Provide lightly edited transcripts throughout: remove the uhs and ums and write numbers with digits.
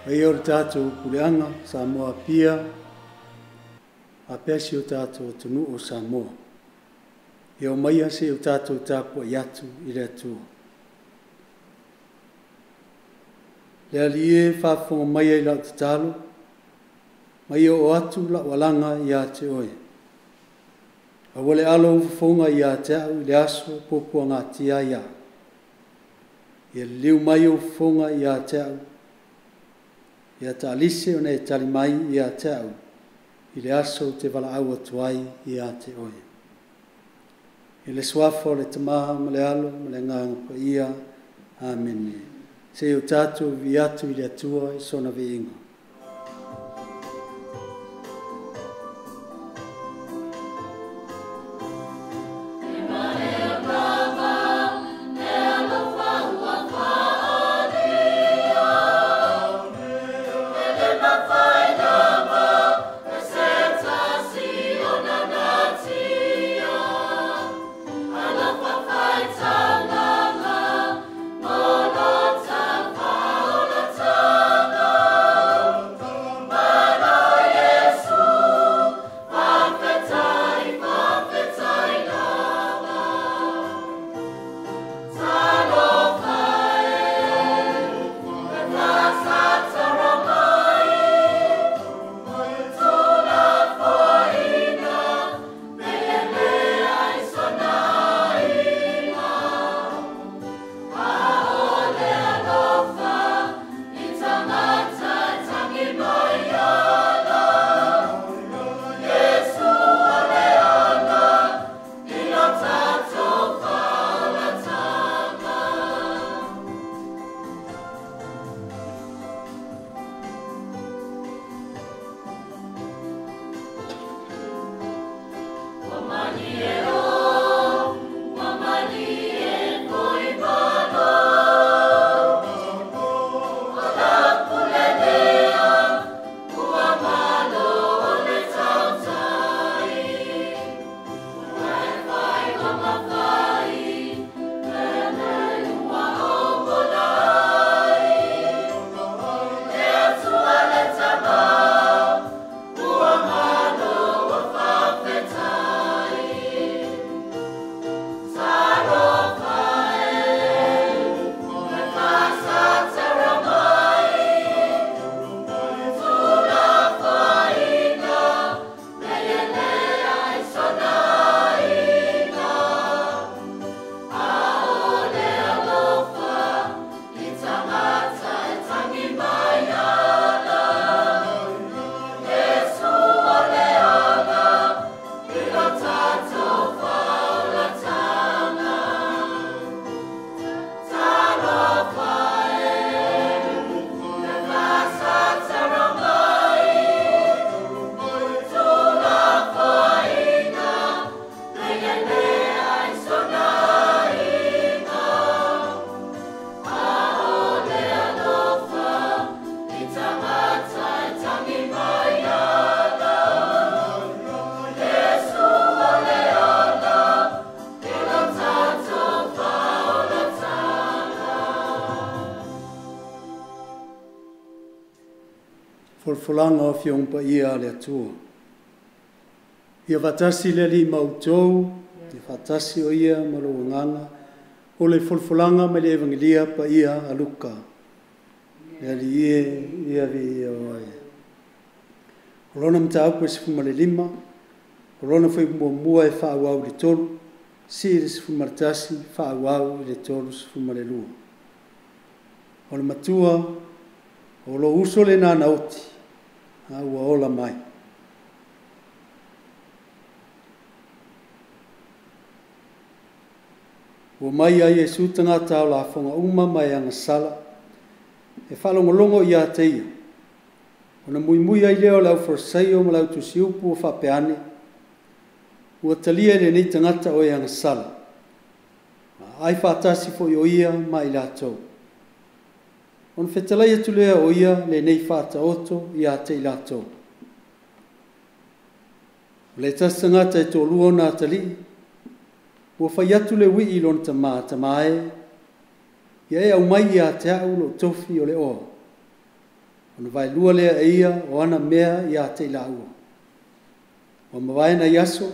Paia o le tatou puleaga Samoa Apia, faapea si o tatou atunuu o Samoa. Ia omaia se i o tatou tapuai atu i le Atua. Le Alii e, faafofoga maia i lau tatalo, ma ia oo atu lau alaga ia te oe. Aua le alo ou fofoga ia te au i le aso e puapuagatia ai au. Ia liliu mai ou fofoga ia te au, ia taalise ona e tali mai ia te au i le aso ou te valaau atu ai ia te oe. I le suafa o le Tama ma le Alo ma le Agaga Paia. Amene. Se i o tatou viia atu i le Atua i sona viiga. Folafolaga o Afioga Paia a le Atua. Ia faatasi le Alii ma outou, ia faatasi o ia ma lou agaga, o le folafolaga mai le Evagelia Paia a Luka. Le Alii e, ia viia oe. O lona mataupu e 15, o lona fuaiupu muamua e faaauau i le 3, sii le 11 faaauau i le 32. O le matua, o lou uso lena na oti, a ua ola mai. Ua mai ai Iesu tagata o lafoga uma ma e agasala, e faalogologo ia te ia. Ona muimui ai lea o le aufalesaio ma le autusiupu o faapea ane, ua talia e lenei tagata o e agasala, a ai faatasi foi o ia ma i latou. Ona fetalai atu lea o ia lenei faataoto ia te i latou. O le tasi tagata e toalua ona atalii, ua fai atu le uii i lona tama, tama e, ia e aumai ia te au lou tofi o le oa. Ona vaelua lea e ia o ana mea ia te i laua. Ua mavae nai aso,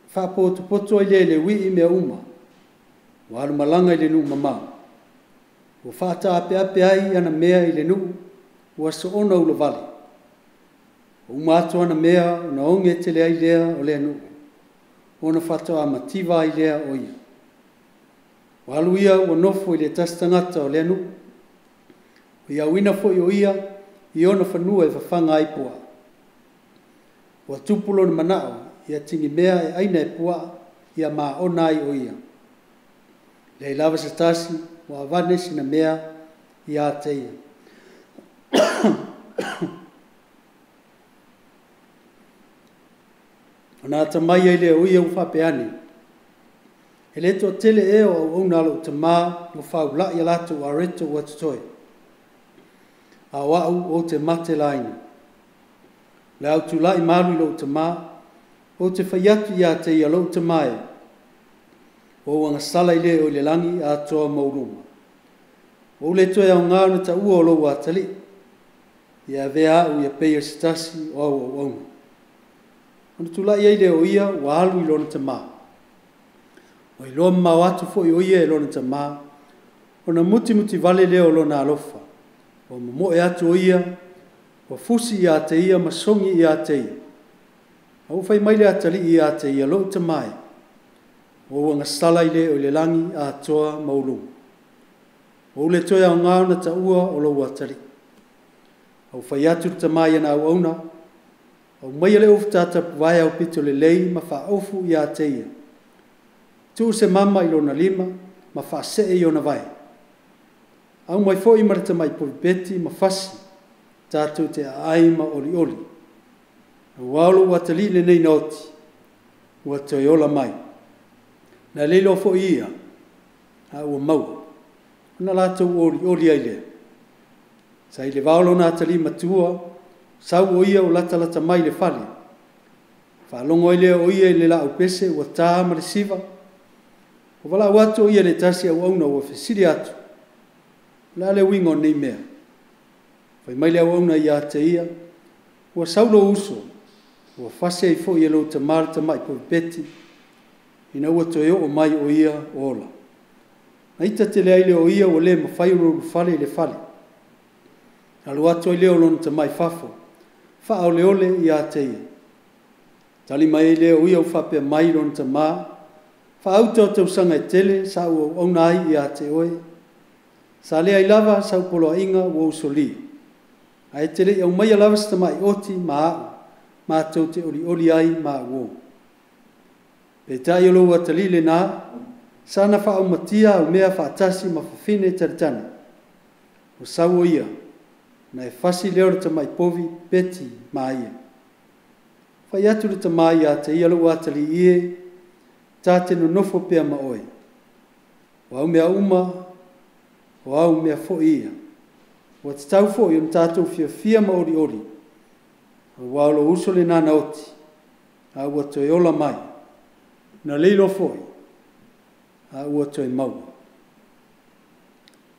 faapotopoto ai lea e le uii mea uma, ua alumalaga i le nuu mamao. Ua faataapeape ai ana mea i le nuu, ua soona ulavale. Ua uma atu ana mea ona oge tele ai lea o lea nuu, ona faatoa mativa ai lea o ia. Ua alu ia ua nofo i le tasi tagata o lea nuu, ua iauina foi o ia i ona fanua e fafaga ai puaa. Ua tupu lona manao, ia tinimea e aina e puaa, ia maona ai o ia. Leai lava se tasi ua avane sina mea ia te ia. Ona atamai ai lea o ia ua faapea ane, e le toatele ea o auauna a lou tamā ua faulai a latou areto ua totoe, a o au ou te matelaina. O le a ou tulai ma alu i lou tamā, ou te fai atu ia te ia lou tamā e, ua ou agasala i le o i le lagi atoa ma ou luma. Ua ou le toe aoga ona taua o lou atalii, ia avea au ia pei o se tasi o au auauna. Ona tulai ai lea o ia ua alu i lona tamā. Ua iloa mamao atu foi o ia e lona tamā, ona mutimutivale lea o lona alofa. Ua momoe atu o ia, ua fusi ia te ia ma sogi ia te ia. A ua fai mai le atalii ia te ia, Lou tamā e, ua ou agasala i le o i le lagi atoa ma ou luma. Ua ou le toe aoga ona taua o lou atalii. A ua fai atu le tamā i ana auauna, aumaia le ufu tatapuvae aupito lelei ma faaofu ia te ia. Tuu se mama i lona lima ma faasee i ona vae. Aumai foi ma le tamai povi peti ma fasi, tatou te aai ma olioli. Aua o lou atalii lenei na oti, ua toe ola mai. Na le iloa foi ia, a ua maua. Ona latou olioli ai lea. Sa i le vao lona atalii matua, sau o ia o latalata mai i le fale. Faalogo ai lea o ia i le laaupese ua ta ma le siva. Ua valaau atu o ia i le tasi auauna ua fesili atu, O le a le uiga o nei mea? Fai mai le auauna ia te ia, Ua sau lou uso, ua fasi ai foi e lou tamā le tamai povi peti, ina ua toe oo mai o ia o ola. Na ita tele ai lea o ia ua le mafai ona ulufale i le fale. Alu atu ai lea o lona tamā i fafo, faaoleole ia te ia. Tali mai ai lea o ia ua faapea mai i lona tamā, Faauta o tausaga e tele sa ou auauna ai ia te oe, sa leai lava sau poloaiga ua ou solia, ae e te le i aumaia lava se tamai oti ma a'u matou te olioli ai ma uō. Peitai o lou atalii lenā, sa na faaumatia au mea faatasi ma fafine talitane. Ua sau o ia, ona e fasi lea o le tamai povi peti ma ia. Fai atu le tamā ia te ia, Lou atalii e, ta te nonofo pea ma oe. O au mea uma, o au mea foi ia. Ua tatau foi ona tatou fiafia ma olioli, aua o lou uso lenā na oti, a ua toe ola mai, na leilo foi, a ua toe maua.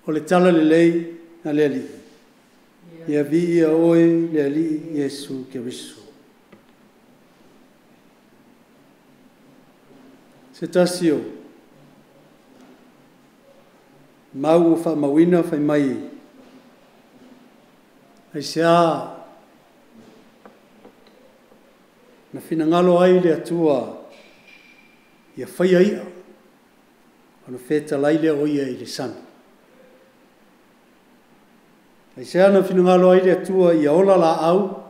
O le tala lelei a le Alii. Ia viia oe le Alii Iesu Keriso. Se tasi o mau ua faamauina fai mai, aisea na finagalo ai le Atua ia faia i'a, ona fetalai lea o ia i le sami. Aisea na finagalo ai le Atua ia ola laau,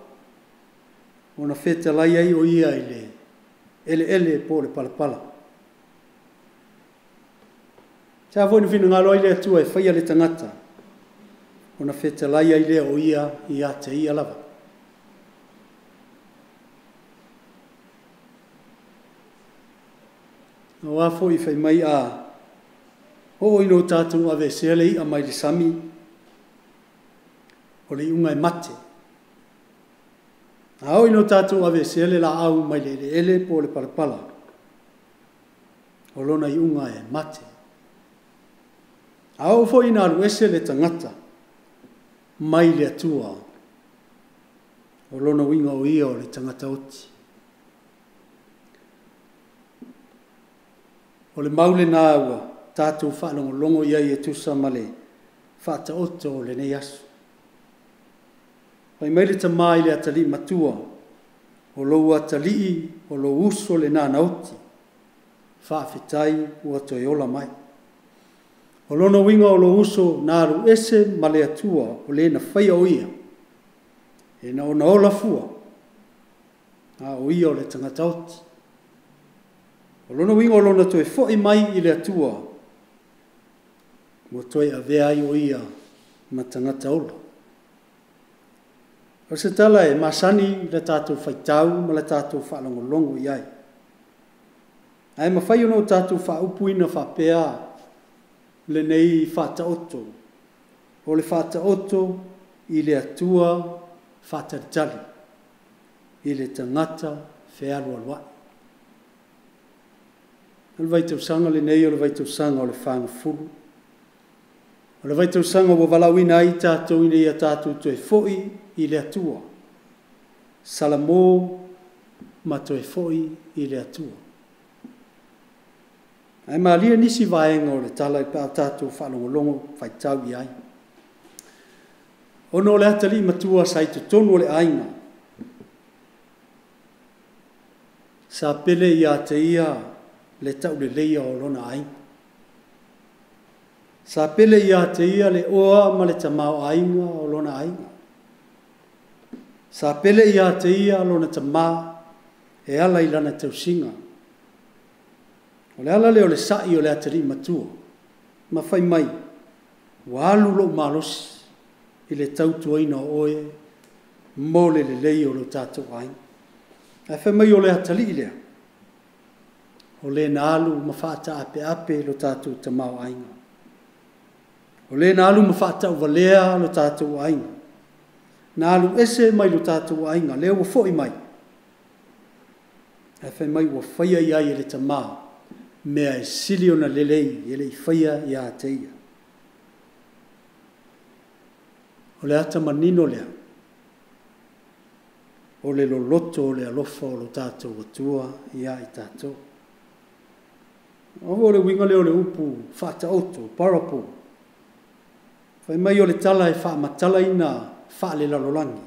ona fetalai ai o ia i le eleele po o le palapala. Aisea foi na finagalo ai le Atua e faia le tagata, ona fetalai ai lea o ia ia te ia lava. Aua foi fai mai a oo ina o tatou aveesea le i'a mai le sami, o le iuga e mate. A oo ina o tatou aveesea le laau mai le eleele po o le palapala, o lona iuga e mate. A oo foi ina alu ese le tagata mai le Atua, O lona uiga o ia o le tagata oti. O le mau lena ua tatou faalogologo i ai e tusa ma le faataoto o lenei aso. Fai mai le tama i le atalii matua, o lou atalii, o lou uso lena na oti, faafetai ua toe ola mai. O lona uiga o lou uso na alu ese ma le Atua o le na faia o ia, e na ona ola fua, a o ia o le tagata oti. O lona uiga o lona toe foi mai i le Atua, ua toe avea ai o ia ma tagata ola. O se tala e masani i le tatou faitau ma le tatou faalogologo i ai. Ae mafai ona o tatou faaupuina faapea lenei faataoto, o le faataoto i le Atua faatalitali, i le tagata fealualuai. O le vaitausaga lenei o le vaitausaga o le fagafulu. O le vaitausaga ua valaauina ai tatou ina ia tatou toe foi i le Atua. Salamo ma toe foi i le Atua. Ae malie nisi vaega o le tala pe a tatou faalogologo faitau i ai. Ona o le atalii matua sa i totonu o le aiga, sa pele ia te ia le tauleleia o lona aiga. Sa pele ia te ia le oa ma le tamaoaiga o lona aiga. Sa pele ia te ia lona tamā e ala i lana tausiga. O le ala lea o le sa'i o le atalii matua, ma fai mai, ua alu lou malosi i le tautuaina o oe mo le lelei o lo tatou aiga. Ae fai mai o le atalii lea, o le na alu ma faataapeape lo tatou tamaoaiga. O le na alu ma faatauvalea lo tatou aiga. Na alu ese mai lo tatou aiga, lea ua foi mai. Ae fai mai ua faia i ai e le tamā mea e sili ona lelei e le i faia ia te ia. O le ata manino lea, o le loloto o le alofa o lo tatou Atua ia i tatou. O le uiga lea o le upu faataoto, parable. Fai mai o le tala e faamatalaina faalelalolagi,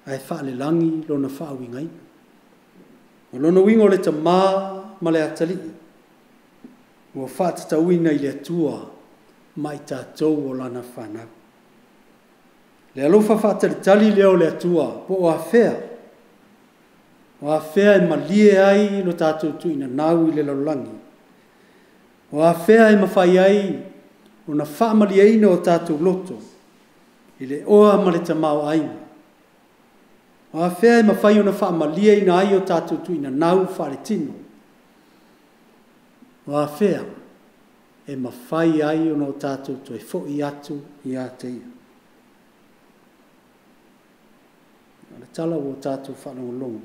ae faalelagi lona faauigaina. O lona uiga o le tamā ma le atalii, ua faatatauina i le Atua ma i tatou o lana fanau. Le alofa faatalitali lea o le Atua, po o afea, o afea e malie ai lo tatou tuinanau i le lalolagi, o afea e mafai ai ona faamalieina o tatou loto i le oa ma le tamaoaiga, o afea e mafai ona faamalieina ai o tatou tuinanau faaletino, o afea e mafai ai ona o tatou toe foi atu ia te ia. O le tala ua tatou faalogologo,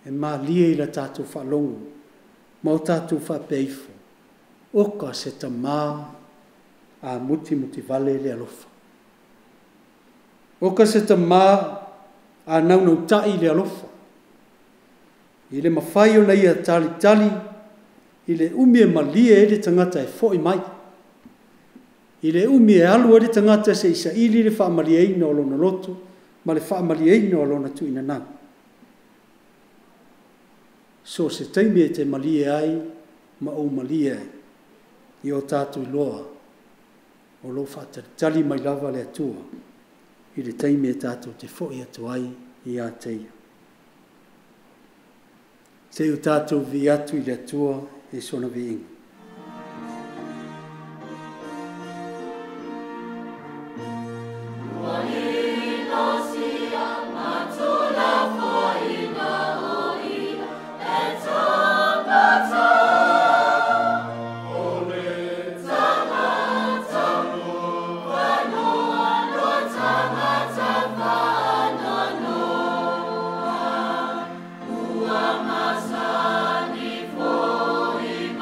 e malie i la tatou faalogo ma o tatou faapea ifo, oka se tamā a mutimutivale le alofa. Oka se tamā a naunautai le alofa. I le mafai ona ia talitali i le umi e malie ai le tagata e foi mai. I le umi e alu ai le tagata se i saili le faamalieina o lona loto ma le faamalieina o lona tuinanau. So se taimi e te malie ai ma ou malie ai, i o tatou iloa o lo o faatalitali mai lava le Atua i le taimi e tatou te foi atu ai ia te ia. Se i o tatou vi atu i le Atua i sona viiga. Masani foi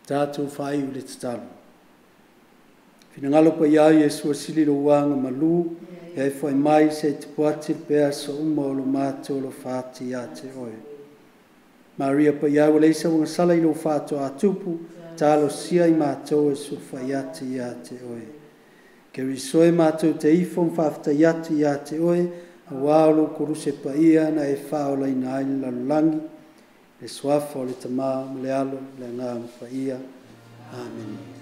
Tatou faaiu i le tatalo. Finagalo paia o Iesu e sili lou agamalu, ia e fo'i mai se i tupu ati pea aso uma o lo matou alofa ati ia te oe. Maria paia ua leai sau agasala i lou faatoatupu, talosia i matou e sulufai ati ia te oe. Keriso e matou te ifo ma faafetai atu ia te oe, auā o lou koluse paia na e faaolaina ai le lalolagi, le suafa o le Tama ma le Alo ma le Agaga Paia. Amene.